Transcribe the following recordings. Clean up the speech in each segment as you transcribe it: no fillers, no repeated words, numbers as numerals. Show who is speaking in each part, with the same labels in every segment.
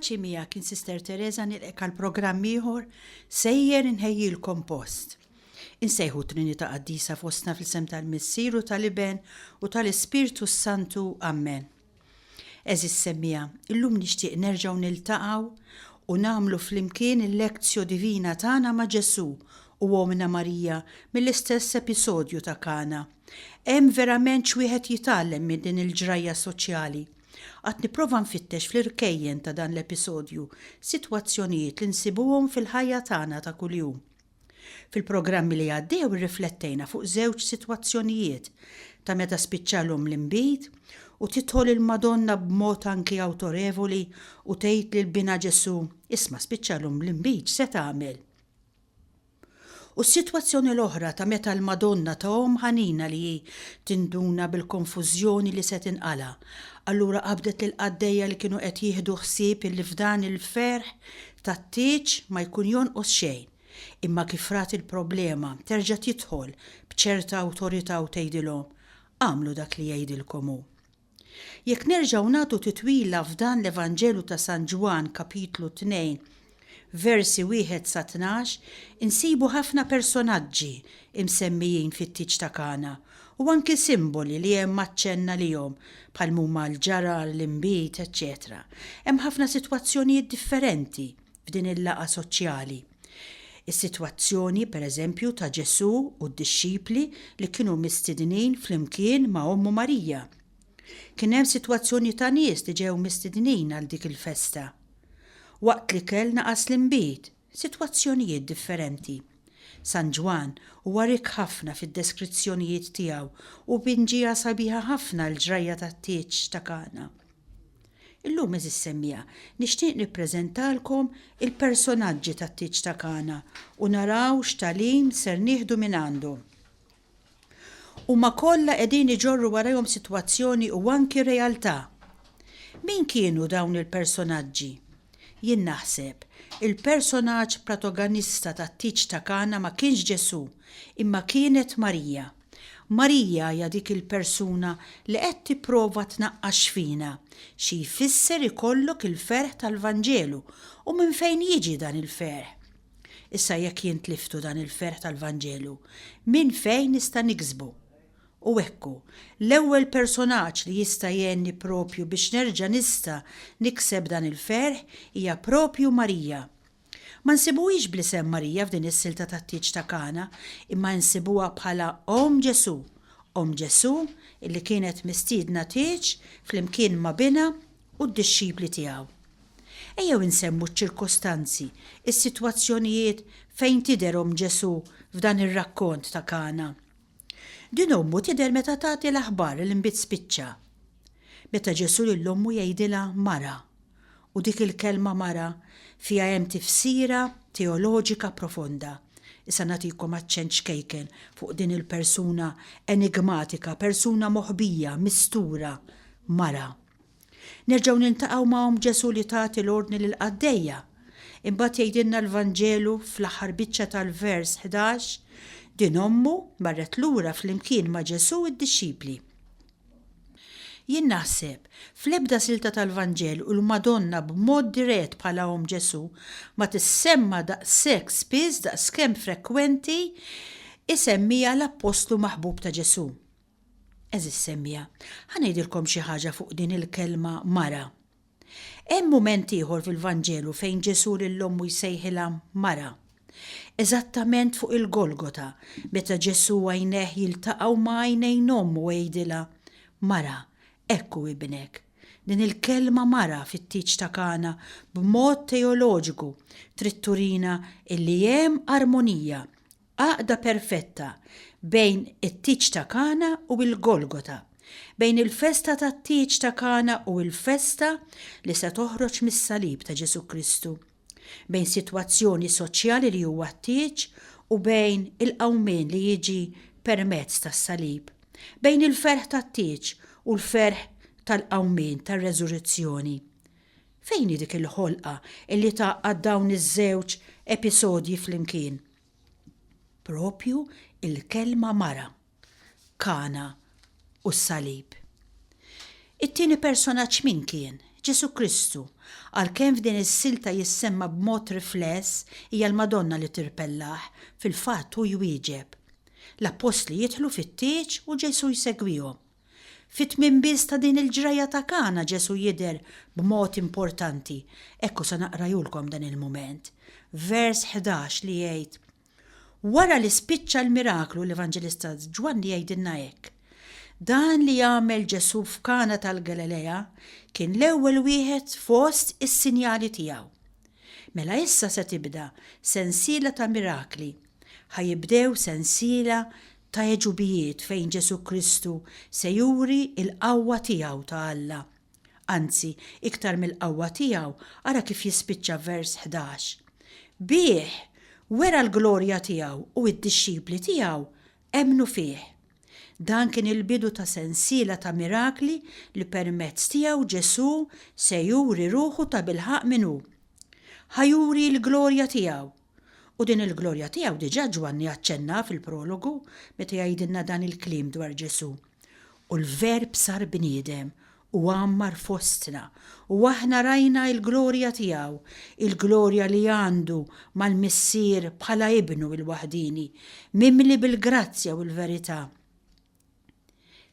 Speaker 1: Il-paċi miegħek kien Sister Teresa nilqek għal programm ieħor sejjer inħejjilkom post. Insejħu Trinità Qaddisa fostna fl-isem tal-Missier u tal-Iben u tal-Ispirtu s-Santu. Ammen. Għeżież semmiegħa, illum nixtieq nerġgħu niltaqgħu u nagħmlu flimkien il-lectio divina tagħna ma' Ġesù u Ommna Marija mill-istess episodju ta' Kana. Hemm verament x'wieħed jitgħallem minn din il-ġrajja soċjali. Għad nipprova nfittex fl-irkejjen ta' dan l-episodju sitwazzjonijiet li nsibuhom fil-ħajja tagħna ta' kuljum. Fil-programmi li għaddew irriflettejna fuq żewġ sitwazzjonijiet, ta' meta spiċċalhom l-inbid u tidħol il-Madonna b'mod anki awtorevoli u tgħid lil binha Ġesù, isma' spiċċalhom l-inbid x'se tagħmel? U s-sitwazzjoni l-oħra ta' meta l-Madonna ta' omm ħanina li hi tinduna bil-konfużjoni li se tinqala'. Allura qabdet lill-qaddejja li kienu qed jieħdu ħsieb illi f'dan il-ferħ tat-tieġ ma jkun jonqos xejn. Imma kif rat il-problema, terġa' tidħol b'ċerta awtorità u tgħidilhom, Agħmlu dak li jgħidilkom hu. Jekk nerġgħu nagħtu titwila f'dan l-Evanġelu ta' San Ġwann kapitlu 2 versi wieħed sa 12, insibu ħafna personaġġi imsemmijin fit-tieġ ta' Kana u anki simboli li hemm aċċenn għalihom bħal m'huma l-ġarar, l-inbid, eċċetera Hemm ħafna sitwazzjonijiet differenti f'din il-laqgħa soċjali. Is-sitwazzjoni, per eżempju, ta' Ġesù u d-dixxipli li kienu mistednin flimkien ma' ommu Marija. Kien hemm sitwazzjoni ta' nies li ġew mistednin għal dik il-festa. Waqt l-ikel naqas l-inbid, sitwazzjonijiet differenti. San Ġwann huwa rikk ħafna fid-deskrizzjonijiet tiegħu u pinġiha sabiħa ħafna l-ġrajja tat-tieġ ta' Kana. Illum, għeżież semmiegħa, nixtieq nippreżentalkom il-personaġġi tat-tieġ ta' Kana u naraw x'tagħlim ser nieħdu mingħandhom. Huma kollha qegħdin iġorru warajhom sitwazzjoni u anki realtà. Min kienu dawn il-personaġġi? Jien naħseb, il-personaġġ pratoganista tat-tieġ ta' Kana ma kienx Ġesù, imma kienet Marija. Marija hija dik il-persuna li qed tipprova tnaqqax fina xi jfisser ikollok il-ferħ tal-Vanġelu u minn fejn jiġi dan il-ferħ. Issa jekk jien tliftu dan il-ferħ tal-Vanġelu, minn fejn nista' niksbu? U hekk hu, l-ewwel personaġġ li jista' jgħinni proprju biex nerġa' nista' nikseb dan il-ferħ hija proprju Marija. Ma nsibuhiex bl-isem Marija f'din is-silta tat-tieġ ta' Kana, imma insibuha bħala omm Ġesù, omm Ġesù illi kienet mistiedna tieġ flimkien ma' binha u d-dixxipli tiegħu. Ejjew insemmu ċ-ċirkostanzi, is-sitwazzjonijiet fejn tidher omm Ġesù f'dan ir-rakkont ta' Kana. Din ommu tidher meta tagħti l-aħbar li l-inbid spiċċa. Meta Ġesù lil ommu jgħidilha mara. U dik il-kelma mara fiha hemm tifsira teoloġika profonda. Issa nagħtikom aċċenn ċkejken fuq din il-persuna enigmatika, persuna moħbija, mistura, mara. Nerġgħu niltaqgħu ma' omm Ġesù li tagħti l-ordni lill-qaddejja. Imbagħad jgħidilna l-Vanġelu fl-aħħar biċċa tal-vers 11, Din ommu marret lura flimkien ma' Ġesù u d-dixxipli. Jien naħseb, fl-ebda silta tal-Vanġelu l-Madonna b'mod dirett bħala omm Ġesù ma tissemma daqshekk spiss daqskemm frekwenti isemmiha l-appostlu maħbub ta' Ġesù. Għeżież semmiegħa, ħa ngħidilkom xi ħaġa fuq din il-kelma mara. Hemm mument ieħor fil-Vanġelu fejn Ġesù lil ommu jsejħilha mara. Eżattament fuq il-Golgota, meta Ġesù għajnejh jiltaqgħu ma' għajnejn ommu u jgħidilha, Mara, hekk hu ibnek. Din il-kelma mara fit-tieġ ta' Kana b'mod teoloġiku trid turina illi hemm armonija Għaqda perfetta bejn it-tieġ ta' Kana u l-Golgota, bejn il-festa tat-tieġ ta' Kana u l-festa li se toħroġ mis-salib ta' Ġesù Kristu, bejn sitwazzjoni soċjali li huwa t-tieġ u bejn il-qawmien li jiġi permezz tas-salib, bejn il-ferħ tat-tieġ u l-ferħ tal-qawmien tar-reżurrezzjoni. Fejn hi dik il-ħolqa illi tgħaqqad dawn iż-żewġ episodji flimkien? Propju il-kelma mara, Kana u s-salib. It-tieni personaġġ min kien? Ġesù Kristu, għalkemm f'din is-silta jissemma b'mod rifless, hija l-Madonna li tirpellah, fil-fatt hu jwieġeb. L-appostli jidħlu fit-tieġ u Ġesù jsegwihom. Fit-tmiem biss ta' din il-ġrajja ta' Kana Ġesù jidher b'mod importanti. Ekku se naqrajulkom dan il-mument. Vers 11 li jgħid, Wara li spiċċa l-miraklu l-Evanġelista Ġwanni jgħidilna hekk, Dan li għamel Ġesù f'Kana tal-Galilea kien l-ewwel wieħed fost is-sinjali tiegħu. Mela issa se tibda sensiela ta' mirakli. Ħa jibdew sensiela ta' għeġubijiet fejn Ġesù Kristu se juri l-qawwa tiegħu ta' Alla. Anzi, iktar mill-qawwa tiegħu, ara kif jispiċċa vers 11. Bih wera l-glorja tiegħu u d-dixxipli tiegħu emmnu fih. Dan kien il-bidu ta' sensiela ta' mirakli li permezz tiegħu Ġesù se juri ruħu tabilħaqq min hu. Ħa juri l-glorja tiegħu. U din il-glorja tiegħu diġà Ġwanni aċċenna fil-prologu meta jgħidilna dan il-kliem dwar Ġesù. U l-Verb sar bniedem u għammar fostna, u aħna rajna l-glorja tiegħu, il-glorja li għandu mal-Missier bħala Ibnu l-waħdieni, mimli bil-grazzja u l-verità.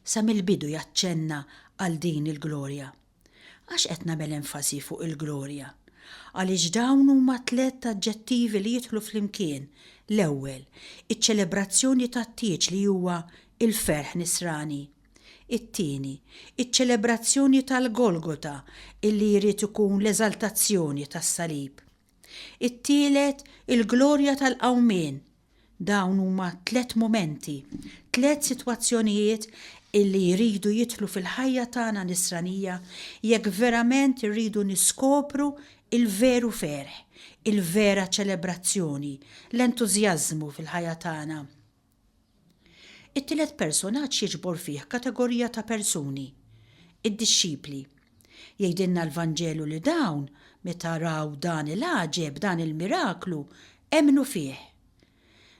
Speaker 1: Sa mill-bidu jaċċenna għal din il-glorja. Għax qed nagħmel enfasi fuq il-glorja? Għaliex dawn huma tlett aġġettivi li jidħlu flimkien, l-ewwel, iċ-ċelebrazzjoni tat-tieġ li huwa l-ferħ nisrani. It-tieni, iċ-ċelebrazzjoni tal-Golgota illi jrid ikun l-eżaltazzjoni tas-salib. It-tielet, il-glorja tal-qawmien Dawn huma tlett mumenti, tlett sitwazzjonijiet illi jridu jidħlu fil-ħajja tagħna nisranija jekk verament irridu niskopru l-veru ferħ, il-vera ċelebrazzjoni, l-entużjażmu fil-ħajja tagħna. It-tielet personaġġ jiġbor fih kategorija ta' persuni, id-dixxipli. Jgħidilna l-Vanġelu li dawn, meta raw dan il-għaġeb, dan il-miraklu, emmnu fih.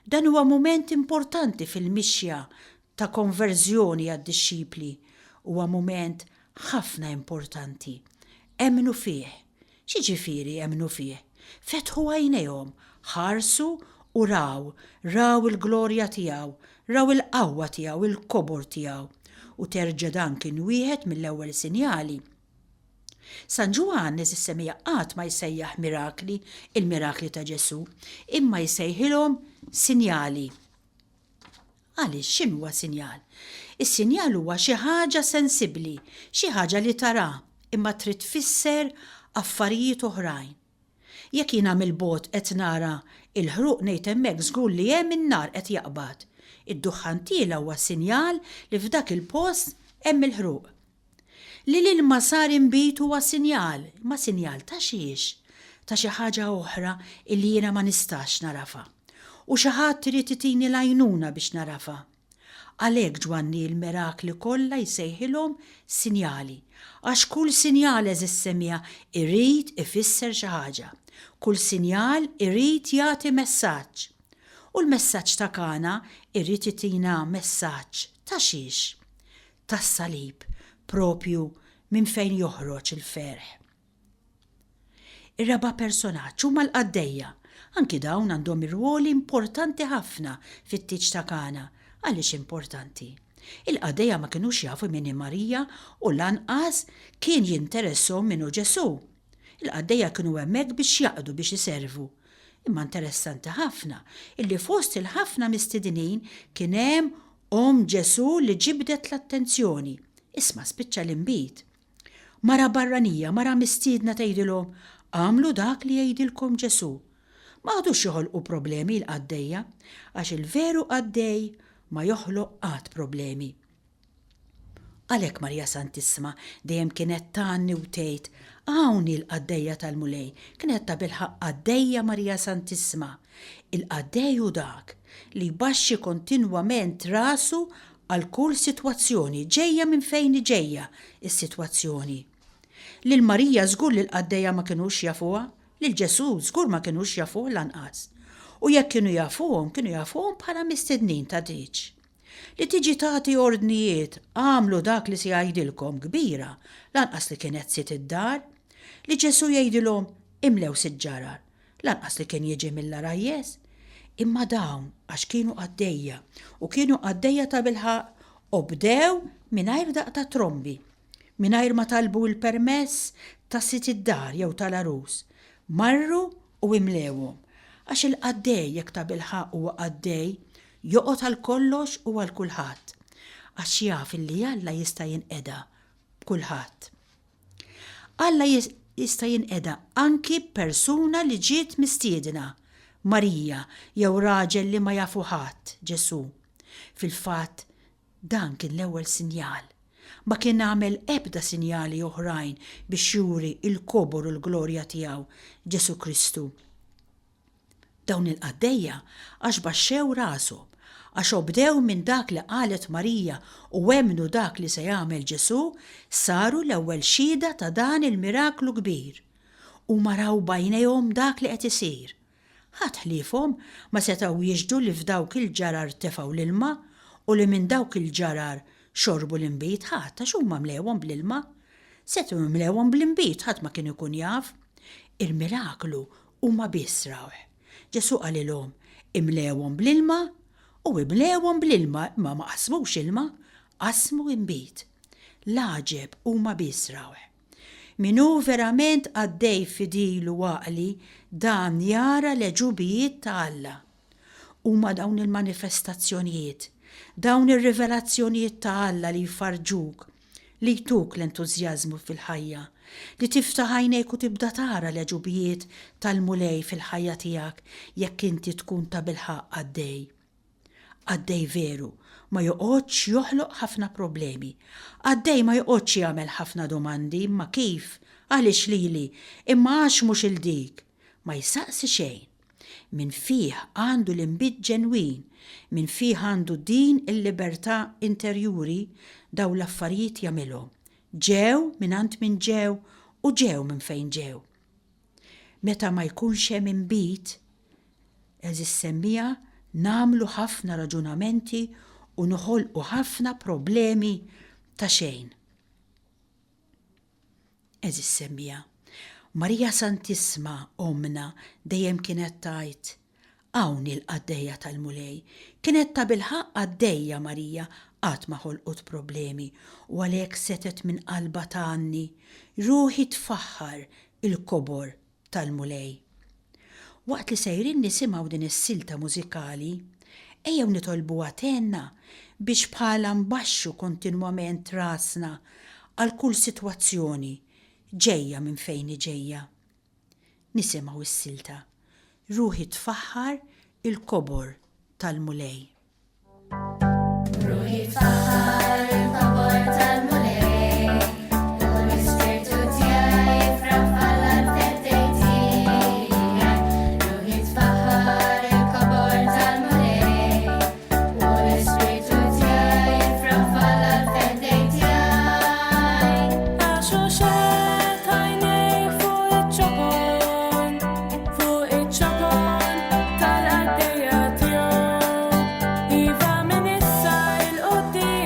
Speaker 1: Dan huwa mument importanti fil-mixja ta' konverżjoni għad-dixxipli. Huwa mument ħafna importanti. Emmnu fih. X'jiġifieri emmnu fih? Fetħu għajnejhom, ħarsu u raw, raw il-glorja tiegħu, raw il-qawwa tiegħu, il-kobor tiegħu. U terġa' dan kien wieħed mill-ewwel sinjali. San Ġwann, għeżież semmiegħa, qatt ma jsejjaħ mirakli il-mirakli ta' Ġesù, imma jsejħilhom sinjali. Għaliex x'inhuwa sinjal? Is-sinjal huwa xi ħaġa sensibbli, xi ħaġa li tara, imma trid tfisser affarijiet oħrajn. Jekk jiena mill-bogħod qed nara l-ħruq ngħid hemmhekk żgur li hemm in-nar qed jaqbad. Id-duħħan tiela' huwa sinjal li f'dak il-post hemm il-ħruq. Li l-ilma sar inbid huwa sinjal, imma sinjal ta' xiex? Ta' xi ħaġa oħra illi jiena ma nistax nagħrafha. U xi ħadd irid itini l-għajnuna biex nagħrafha. Għalhekk Ġwanni l-mirakli kollha jsejħilhom sinjali, għax kull sinjal għeżież semmiegħa irid ifisser xi ħaġa. Kull sinjal irid jagħti messaġġ. U l-messaġġ ta' Kana irid itina messaġġ ta' xiex? tas-salib, proprju minn fejn joħroġ il-ferħ. Ir-raba' personaġġ huma l-qaddejja. Anki dawn għandhom irwoli importanti ħafna fit-tieġ ta' Kana. Għaliex importanti? Il-qaddejja ma kinux jafu min hi Marija u lanqas kien jinteresshom min hu Ġesù. Il-qaddejja kienu hemmhekk biex jaqdu, biex iservu. Imma interessanti ħafna illi fost il-ħafna mistedinin kien hemm Omm Ġesù li ġibdet l-attenzjoni. Isma' spiċċa l-inbid. Mara barranija, mara mistiedna tgħidilhom, Agħmlu dak li jgħidilkom Ġesù. Ma qagħdux joħolqu problemi l-qaddejja, għax il-veru qaddej ma joħloq qatt problemi. Għalhekk Marija Santissima dejjem kienet tgħanni u tgħid, Hawn hi l-qaddejja tal-Mulej. Kienet tabilħaqq qaddejja Marija Santissima. Il-qaddej hu dak li jbaxxi kontinwament rasu għal kull sitwazzjoni, ġejja minn fejn hi ġejja s-sitwazzjoni. Lil Marija żgur li l-qaddejja ma kinux jafuha, lil Ġesù żgur ma kinux jafuh lanqas. U jekk kienu jafuhom, kienu jafuhom bħala mistednin ta' tieġ. Li tiġi tagħti ordnijiet, agħmlu dak li se jgħidilkom, kbira, lanqas li kienet sid id-dar. Li Ġesù jgħidilhom, imlew sitt ġarar, lanqas li kien jiġi mill-għarajjes. Imma dawn, għax kienu qaddejja, u kienu qaddejja tabilħaqq, obdew mingħajr daqq ta' trombi, mingħajr ma talbu l-permess ta' sid id-dar jew tal-għarus, marru u imlewhom. Għax il-qaddej, jekk tabilħaqq huwa qaddej, joqgħod għal kollox u għal kulħadd, għax jaf illi Alla jista' jinqeda b'kulħadd. Alla jista' jinqeda anki b'persuna li ġiet mistiedna, Marija, jew raġel li ma jafu ħadd, Ġesù. Fil-fatt, dan kien l-ewwel sinjal. Ma kien għamel ebda sinjali oħrajn biex juri l-kobor u l-glorja tiegħu, Ġesù Kristu. Dawn il-qaddejja għax baxxew rashom, għax obdew minn dak li qalet Marija u emmnu dak li se jagħmel Ġesù, saru l-ewwel xhieda ta' dan il-miraklu kbir. Huma raw b'għajnejhom dak li qed isir. Ħadd ħliefhom ma setgħu jixhdu li f'dawk il-ġarar tefgħu l-ilma u li minn dawk il-ġarar xorbu l-inbid, ħadd, għax huma mlewhom bl-ilma. Setgħu jimlewhom bl-inbid, ħadd ma kien ikun jaf. Il-miraklu Huma biss rawh. Ġesù qalilhom, Imlewhom bl-ilma, u imlewhom bl-ilma, imma ma qasmux ilma, qasmu inbid. L-għaġeb huma biss rawh. Min hu verament qaddej fidil u għaqli, dan jara l-għeġubijiet ta' Alla. Huma dawn il-manifestazzjonijiet, dawn ir-rivelazzjonijiet ta' Alla li jfarrġuk, li jtuk l-entużjażmu fil-ħajja, li tiftaħ għajnejk u tibda tara l-għeġubijiet tal-Mulej fil-ħajja tiegħek jekk inti tkun tabilħaqq qaddej. Qaddej veru ma joqgħodx joħloq ħafna problemi. Qaddej ma joqgħodx jagħmel ħafna domandi, imma kif? Għaliex lili? Imma għax mhux 'il dik? Ma jsaqsi xejn. Min fih għandu l-inbid ġenwin, min fih għandu din il-libertà interjuri, dawn l-affarijiet jagħmilhom. Ġew mingħand min ġew u ġew minn fejn ġew. Meta ma jkunx hemm inbid, għeżież semmiegħa, nagħmlu ħafna raġunamenti u noħolqu ħafna problemi ta' xejn. Għeżież semmiegħa, Marija Santissma Ommna dejjem kienet tgħid, Hawn hi l-qaddejja tal-Mulej. Kienet tabilħaqq qaddejja Marija, qatt ma ħolqot problemi u għalhekk setgħet minn qalbha tgħanni, Ruħi tfaħħar il-kobor tal-Mulej. Waqt li sejrin nisimgħu din is-silta mużikali, ejjew nitolbuha tgħinna biex bħalha nbaxxu kontinwament rasna għal kull sitwazzjoni, ġejja minn fejn hi ġejja. Nisimgħu s-silta, Ruħi tfaħħar il-kobor tal-Mulej.
Speaker 2: Ruħi tfaħħar il-kobor tal-Mulej, u l-ispirtu tiegħi jifraħ f'Alla l-Feddej tiegħi. Ruħi tfaħħar il-kobor tal-Mulej, u l-ispirtu tiegħi jifraħ f'Alla l-Feddej tiegħi.
Speaker 3: Għax hu xeħet għajnejh fuq iċ-ċokon, Fuq iċ-ċokon tal-qaddejja tiegħu. Iva minn issa 'l quddiem.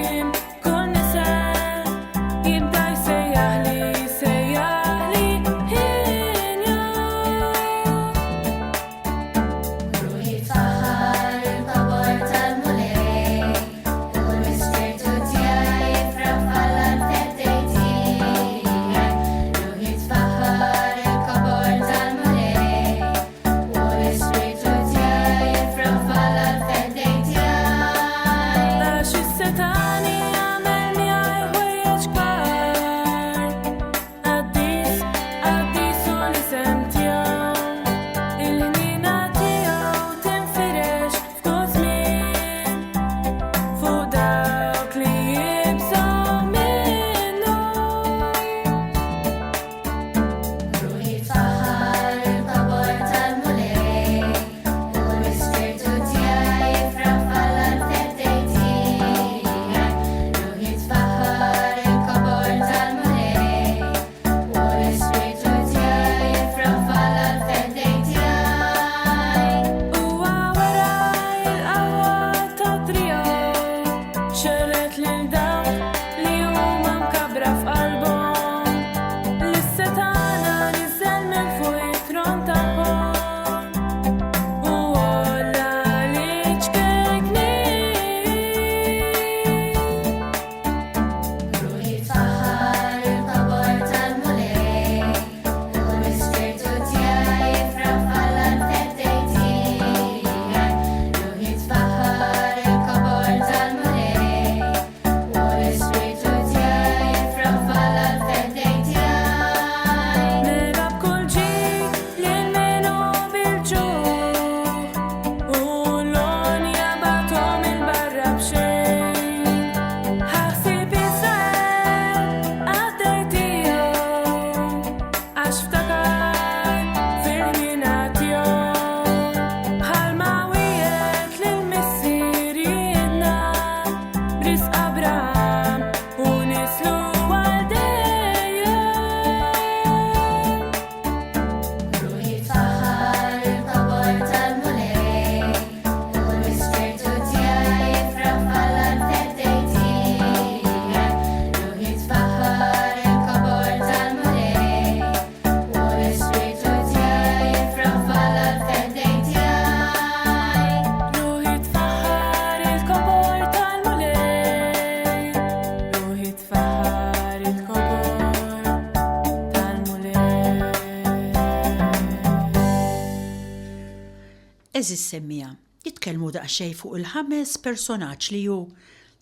Speaker 1: Għeżież semmiegħa, nitkellmu daqsxejn fuq il-ħames personaġġ li hu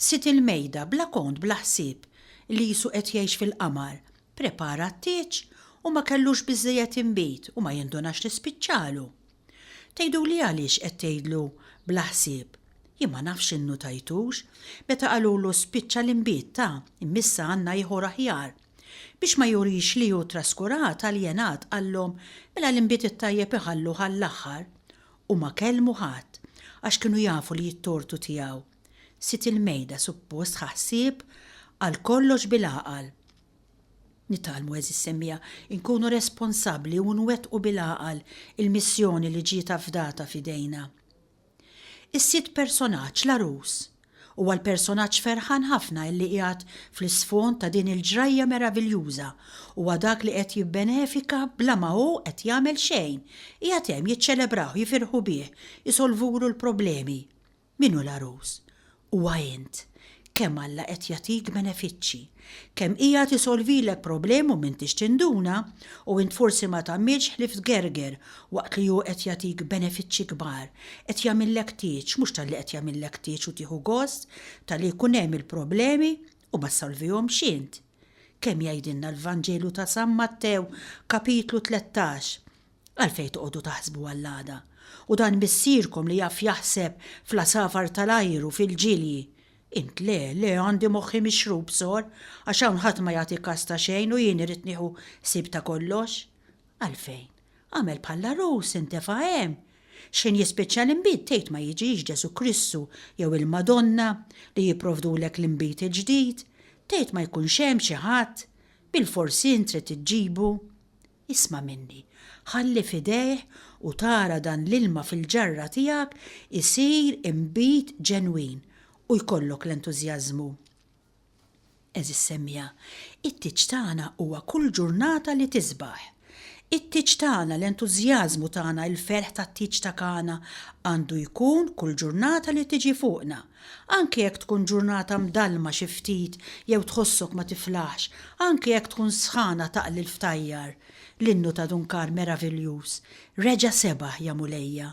Speaker 1: sid il-mejda bla kont bla ħsieb li qisu qed jgħix fil-qamar, prepara t-tieġ u ma kellux biżżejjed inbid u ma jindunax li spiċċalu. Tgħiduli għaliex qed tgħidlu bla ħsieb? Jien ma nafx innutajtux meta qalulu spiċċa l-inbid ta' imma issa għandna ieħor aħjar. Biex ma jurix li hu traskurat, aljenat, qallhom mela l-inbid it-tajjeb iħalluh għall-aħħar. U ma kellmu ħadd, għax kienu jafu li t-tortu tiegħu. Sid il-mejda suppost ħa ħsieb għal kollox bil-għaqal. Nitgħallmu, għeżież semmiegħa, inkunu responsabbli u nwettqu bil-għaqal il-missjoni li ġiet afdata f'idejna. Is-sitt personaġġ, l-għarus, huwa l-personaġġ ferħan ħafna illi qiegħed fl-isfond ta' din il-ġrajja meraviljuża. Huwa dak li qed jibbenefika bla ma hu qed jagħmel xejn. Qiegħed hemm, jiċċelebrawh, jifirħu bih, isolvulu l-problemi. Min hu l-għarus? Huwa int. Kemm Alla qed jagħtik benefiċċji. Kemm qiegħed isolvilek problemi u m'intix tinduna, u int forsi ma tagħmilx ħlief tgerger waqt li hu qed jagħtik benefiċċji kbar. Qed jagħmillek tieġ, mhux talli qed jagħmillek tieġ u tieħu gost talli jkun hemm il-problemi u ma ssolvihomx int. Kemm jgħidilna l-Vanġelu ta' San Mattew kapitlu 13, Għalfejn toqogħdu taħsbu għall-għada? U dan missierkom li jaf jaħseb fl-għasafar tal-ajru, fil-ġilji. Int le, le, għandi moħħi mixrub, sor, għax hawn ħadd ma jagħti kas ta' xejn u jien irrid nieħu ħsieb ta' kollox. Għalfejn? Agħmel bħall-għarus, intefa' hemm. X'ħin jispiċċa l-inbid tgħid ma jiġix Ġesù Kristu jew il-Madonna li jipprovdulek l-inbid il-ġdid? Tgħid ma jkunx hemm xi ħadd? Bilfors int trid iġġibu? Isma' minni, ħalli f'idejh u tara dan l-ilma fil-ġarra tiegħek isir inbid ġenwin u jkollok l-entużjażmu. Għeżież semmiegħa, it-tieġ tagħna huwa kull ġurnata li tisbaħ. It-tieġ tagħna, l-entużjażmu tagħna, il-ferħ tat-tieġ ta' Kana għandu jkun kull ġurnata li tiġi fuqna. Anke jekk tkun ġurnata mdallma xi ftit jew tħossok ma tiflaħx, anke jekk tkun sħana taqli l-ftajjar. L-innu ta' Dun Karm meraviljuż, Reġa' sebaħ ja Mulejja.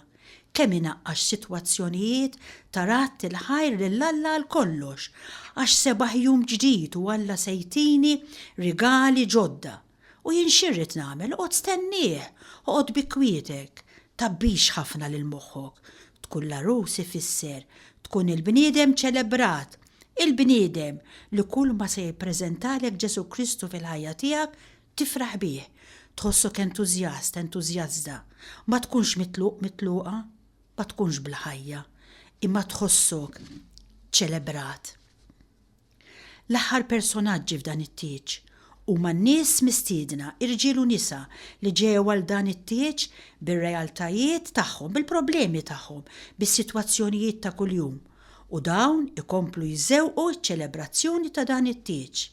Speaker 1: Kemm inaqqax sitwazzjonijiet ta' radd il-ħajr lil Alla għal kollox, għax sebaħ jum ġdid u Alla se jtini rigali ġodda. U jien xi rrid nagħmel? Oqgħod stennieh! Oqgħod bi kwietek. Tgħabbix ħafna lil moħħok. Tkun l-għarus ifisser tkun il-bniedem ċelebrat, il-bniedem li kulma se jippreżentalek Ġesù Kristu fil-ħajja tiegħek tifraħ bih, tħossok entużjast, entużjasta, ma tkunx mitluq, mitluqa, ma tkunx bla ħajja, imma tħossok ċelebrat. L-aħħar personaġġi f'dan it-tieġ huma n-nies mistiedna, irġiel u nisa li ġew għal dan it-tieġ bir-realtajiet tagħhom, bil-problemi tagħhom, bis-sitwazzjonijiet ta' kuljum, u dawn ikomplu jżewqu ċ-ċelebrazzjoni ta' dan it-tieġ.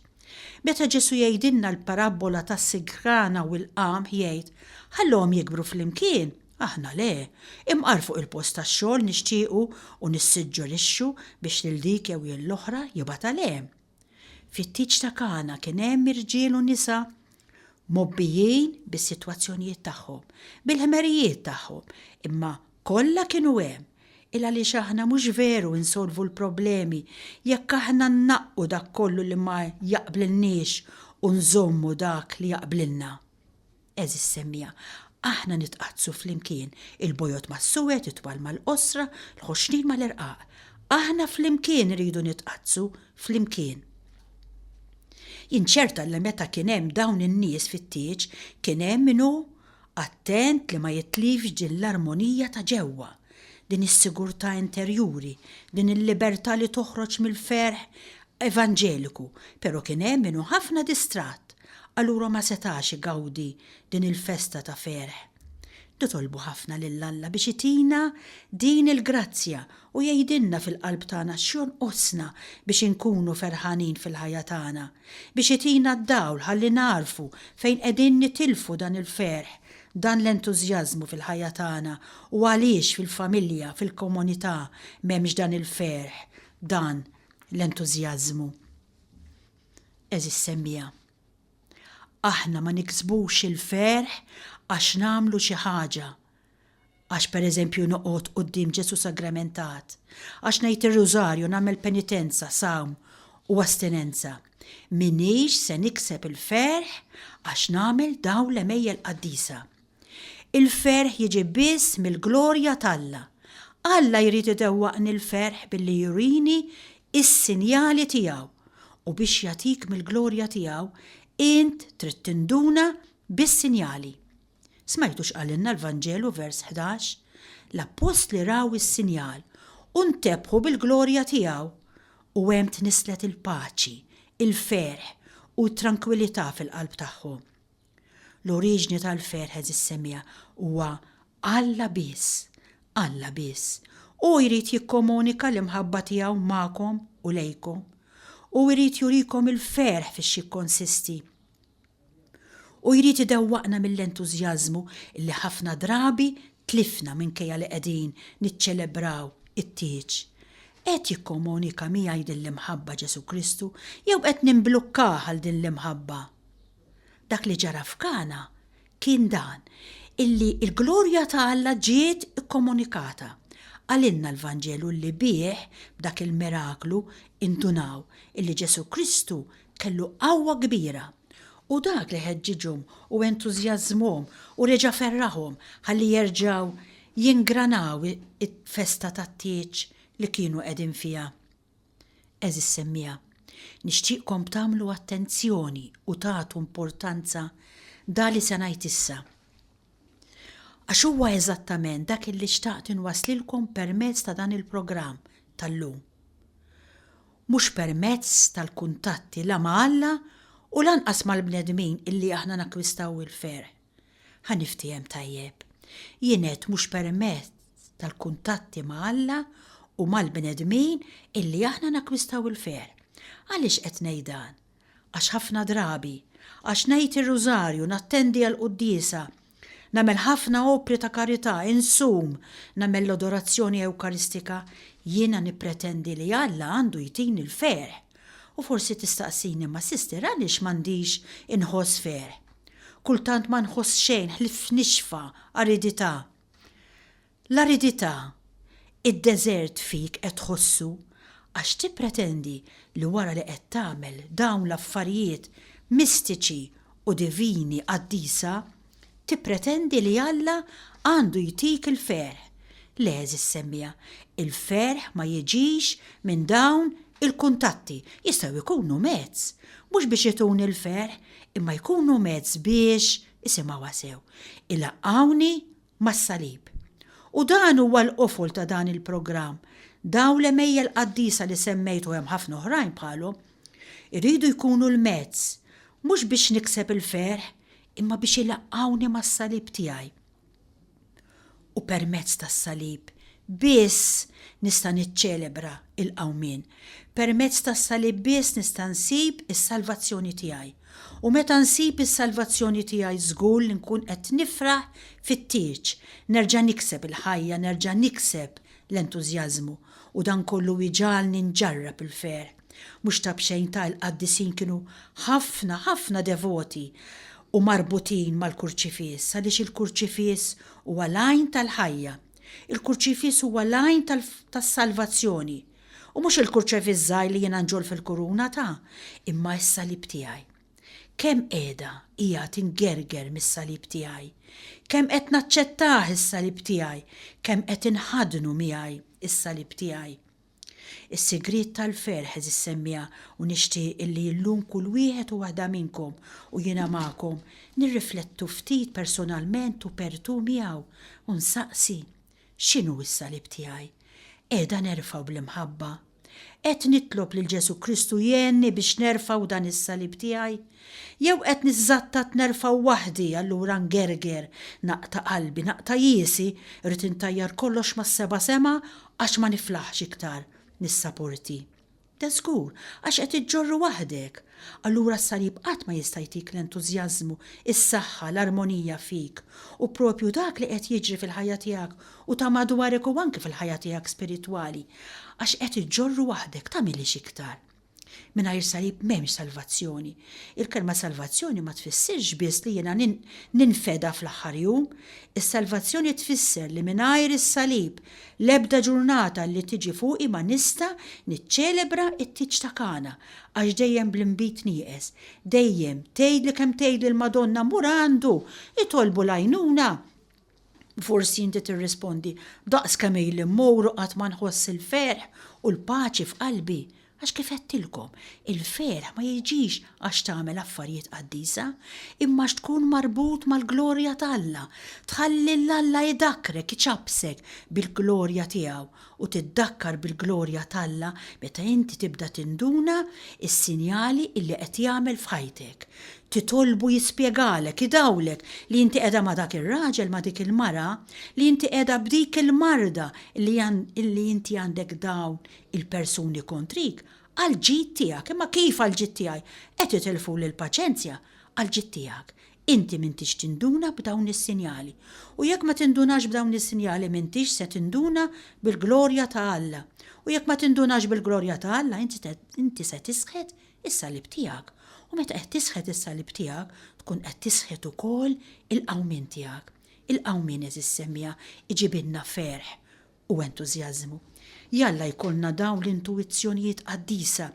Speaker 1: Meta Ġesù jgħidilna l-parabbola tas-sigrana u l-qamħ jgħid, Ħalluhom jikbru flimkien, Aħna le. Imqar fuq il-post tax-xogħol nixtiequ u nissiġġorixxu biex lil dik jew lill-oħra jibgħatha 'l hemm. Fit-tieġ ta' Kana kien hemm irġiel u nisa mgħobbijin bis-sitwazzjonijiet tagħhom, bil-ħmerijiet tagħhom, imma kollha kienu hemm. Il għaliex aħna mhux veru insolvu l-problemi jekk aħna nnaqqu dak kollu li ma jaqblilniex u nżommu dak li jaqblilna. Għeżież semmiegħa, aħna nitqaddsu flimkien, il-bojod mas-suwed, it-twal mal-qosra, l-ħoxnin mal-irqaq. Aħna flimkien irridu nitqaddsu, flimkien. Jien ċerta li meta kien hemm dawn in-nies fit-tieġ kien hemm min hu attent li ma jitlifx din l-armonija ta' ġewwa, din is-sigurtà interjuri, din il-libertà li toħroġ mill-ferħ evanġeliku, però kien hemm min hu ħafna distratt, allura ma setax igawdi din il-festa ta' ferħ. Nitolbu ħafna lil Alla biex itina din il-grazzja u jgħidilna fil-qalb tagħna x'jonqosna biex inkunu ferħanin fil-ħajja tagħna, biex itina d-dawl ħalli nagħrfu fejn qegħdin nitilfu dan il-ferħ, dan l-entużjażmu fil-ħajja tagħna u għaliex fil-familja, fil-komunità m'hemmx dan il-ferħ, dan l-entużjażmu. Għeżież semmiegħa, aħna ma niksbux il-ferħ għax nagħmlu xi ħaġa. Għax pereżempju noqgħod quddiem Ġesù Sagramentat, għax ngħid ir-Rużarju, nagħmel penitenza, sawm u astinenza, m'iniex se nikseb il-ferħ għax nagħmel dawn l-għemejjel qaddisa. Il-ferħ jiġi biss mill-glorja t'Alla. Alla jrid idewwaqni l-ferħ billi jurini s-sinjali tiegħu, u biex jagħtik mill-glorja tiegħu, int trid tinduna bis-sinjali. Smajtu x'qalilna l-Vanġelu vers 11? L-appostli raw is-sinjal u ntebħu bil-glorja tiegħu, u hemm tnisslet il-paċi, il-ferħ u t-trankwilità fil-qalb tagħhom. L-oriġni tal-ferħ għeżież semmiegħa huwa Alla biss, Alla biss. Hu jrid jikkomunika l-imħabba tiegħu magħkom u lejkom. Hu jrid jurikom il-ferħ fiex jikkonsisti. Hu jrid idewwaqna mill-entużjażmu li ħafna drabi tlifna minkejja li qegħdin niċċelebraw it-tieġ. Qed jikkomunika miegħi din l-imħabba Ġesù Kristu jew qed nimblukkah għal din l-imħabba? Dak li ġara f'Kana kien dan, illi l-glorja ta' Alla ġiet ikkomunikata. Qalilna l-Vanġelu li bih, b'dak il-miraklu, indunaw illi Ġesù Kristu kellu qawwa kbira. U dak li ħeġġiġhom u entużjażmhom u reġa' ferraħhom ħalli jerġgħu jingranaw it-festa tat-tieġ li kienu qegħdin fiha. Għeżież semmiegħa, nixtieqkom tagħmlu attenzjoni u tagħtu importanza da li se ngħid issa. Għax huwa eżattament dak illi xtaqt inwasslilkom permezz ta' dan il-programm tal-lum. Mhux permezz tal-kuntatti la ma' Alla u lanqas mal-bnedmin illi aħna nakkwistaw il-ferħ. Ħa niftiehem tajjeb. Jien għedt mhux permezz tal-kuntatti ma' Alla u mal-bnedmin illi aħna nakkwistaw il-ferħ. Għaliex qed ngħid dan? Għax ħafna drabi, għax ngħid ir-Rużarju, nattendi għall-quddiesa, nagħmel ħafna opri ta' karità, insum, nagħmel l-adorazzjoni Ewkaristika, jiena nippretendi li Alla għandu jtini l-ferħ. U forsi tistaqsini, ma sister għaliex m'għandix inħoss ferħ? Kultant ma nħoss xejn ħlief nixfa, aridità. L-aridità, id-deżert fik qed tħossu għax tippretendi li wara li qed tagħmel dawn l-affarijiet mistiċi u divini qaddisa, tippretendi li Alla għandu jtik il-ferħ. Le għeżież semmiegħa, il-ferħ ma jiġix minn dawn il-kuntatti. Jistgħu jkunu mezz, mhux biex ituni l-ferħ, imma jkunu mezz biex, isimgħuha sew, ilaqqgħuni mas-salib. U dan huwa l-qofol ta' dan il-programm. Dawn l-għemejjel qaddisa li semmejt u hemm ħafna oħrajn bħalhom, iridu jkunu l-mezz, mhux biex nikseb il-ferħ, imma biex ilaqqgħuni mas-salib tiegħi. U permezz tas-salib biss nista' niċċelebra l-qawmien. Permezz tas-salib biss nista' nsib is-salvazzjoni tiegħi. U meta nsib is-salvazzjoni tiegħi żgur li nkun qed nifraħ fit-tieġ, nerġa' nikseb il-ħajja, nerġa' nikseb l-entużjażmu, u dan kollu jġagħalni nġarrab il-ferħ. Mhux ta' b'xejn ta' il-qaddisin kienu ħafna, ħafna devoti u marbutin mal-kurċifiss, għaliex il-kurċifiss huwa l-għajn tal-ħajja. Il-kurċifiss huwa l-għajn tas-salvazzjoni. U mhux il-kurċefiss żgħir li jiena nġorr fil-kuruna ta', imma s-salib tiegħi. Kemm qiegħda, qiegħed ingerger mis-salib tiegħi? Kemm qed naċċettah is-salib tiegħi? Kemm qed inħaddnu miegħi s-salib tiegħi? Is-sigriet tal-ferħ, għeżież semmiegħa, u nixtieq illi illum kull wieħed u waħda minnkom, u jiena magħkom, nirriflettu ftit personalment u per tu miegħu, u nsaqsi, X'inhu s-salib tiegħi? Qiegħda nerfgħu bl-imħabba? Qed nitlob lil Ġesù Kristu jgħinni biex nerfgħu dan is-salib tiegħi? Jew qed niżżattat nerfgħu waħdi allura ngerger, naqta' qalbi, naqta' jiesi, irrid intajjar kollox mas-seba' sema għax ma niflaħx iktar nissaporti? Da żgur, għax qed iġġorru waħdek. Allura s-salib qatt ma jista' jtik l-entużjażmu, is-saħħa, l-armonija fik. U proprju dak li qed jiġri fil-ħajja tiegħek u ta' madwarek u anki fil-ħajja tiegħek spiritwali. Għax qed iġġorru waħdek, tagħmilhiex iktar. Mingħajr salib m'hemmx salvazzjoni. Il-kelma salvazzjoni ma tfissirx biss li jiena ninfeda fl-aħħar jum. Is-salvazzjoni tfisser li mingħajr is-salib, l-ebda ġurnata li tiġi fuqi ma nista' niċċelebra t-tieġ ta' Kana, għax dejjem bl-inbid nieqes. Dejjem, tgħidli kemm tgħidli l-Madonna mur għandu, itolbu l-għajnuna. Forsi inti tirrispondi, Daqs kemm ili mmur u qatt ma nħoss il-ferħ u l-paċi f'qalbi. Għax kif għedtilkom, il-ferħ ma jiġix għax tagħmel affarijiet qaddisa, imma għax tkun marbut mal-glorja t'Alla, tħalli lil Alla jdakrek, iċappsek bil-glorja tiegħu, u tiddakkar bil-glorja t'Alla meta inti tibda tinduna s-sinjali illi qed jagħmel f'ħajtek. Titolbu jispjegalek, idawlek li inti qiegħda ma' dak ir-raġel, ma' dik il-mara, li inti qiegħda b'dik il-marda li illi inti għandek dawn il-persuni kontrik għall-ġid tiegħek. Imma kif għall-ġid tiegħi? Qed itilfuli l-paċenzja għall-ġid tiegħek. Inti m'intix tinduna b'dawn is-sinjali. U jekk ma tindunax b'dawn is-sinjali m'intix se tinduna bil-glorja ta' Alla. U jekk ma tindunax bil-glorja ta' Alla inti se tisħet is-salib tiegħek. U meta qed tisħet is-salib tiegħek tkun qed tisħet ukoll il-qawmien tiegħek. Il-qawmien għeżież semmiegħa iġibilna ferħ u entużjażmu. Jalla jkollna dawn l-intuwizzjonijiet qaddisa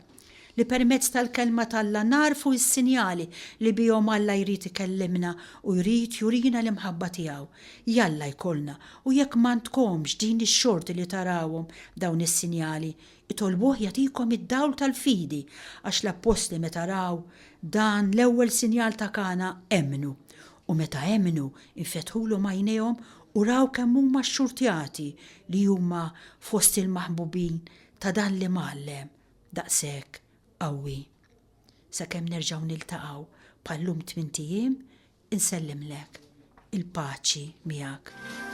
Speaker 1: li permezz tal-Kelma t'Alla nagħrfu s-sinjali li bihom Alla jrid ikellimna u jrid jurina l-imħabba tiegħu. Jalla jkollna, u jekk m'għandkomx din ix-xorti li tarawhom dawn is-sinjali, itolbuh jagħtikom id-dawl tal-fidi għax l-appostli meta raw dan l-ewwel sinjal ta' Kana emmnu. U meta emmnu, infetħulhom għajnejhom u raw kemm huma xxurtjati li huma fost il-maħbubin ta' dan l-Imgħallem daqshekk qawwi. Sakemm nerġgħu niltaqgħu bħal-lum tmint ijiem, insellimlek. Il-paċi miegħek.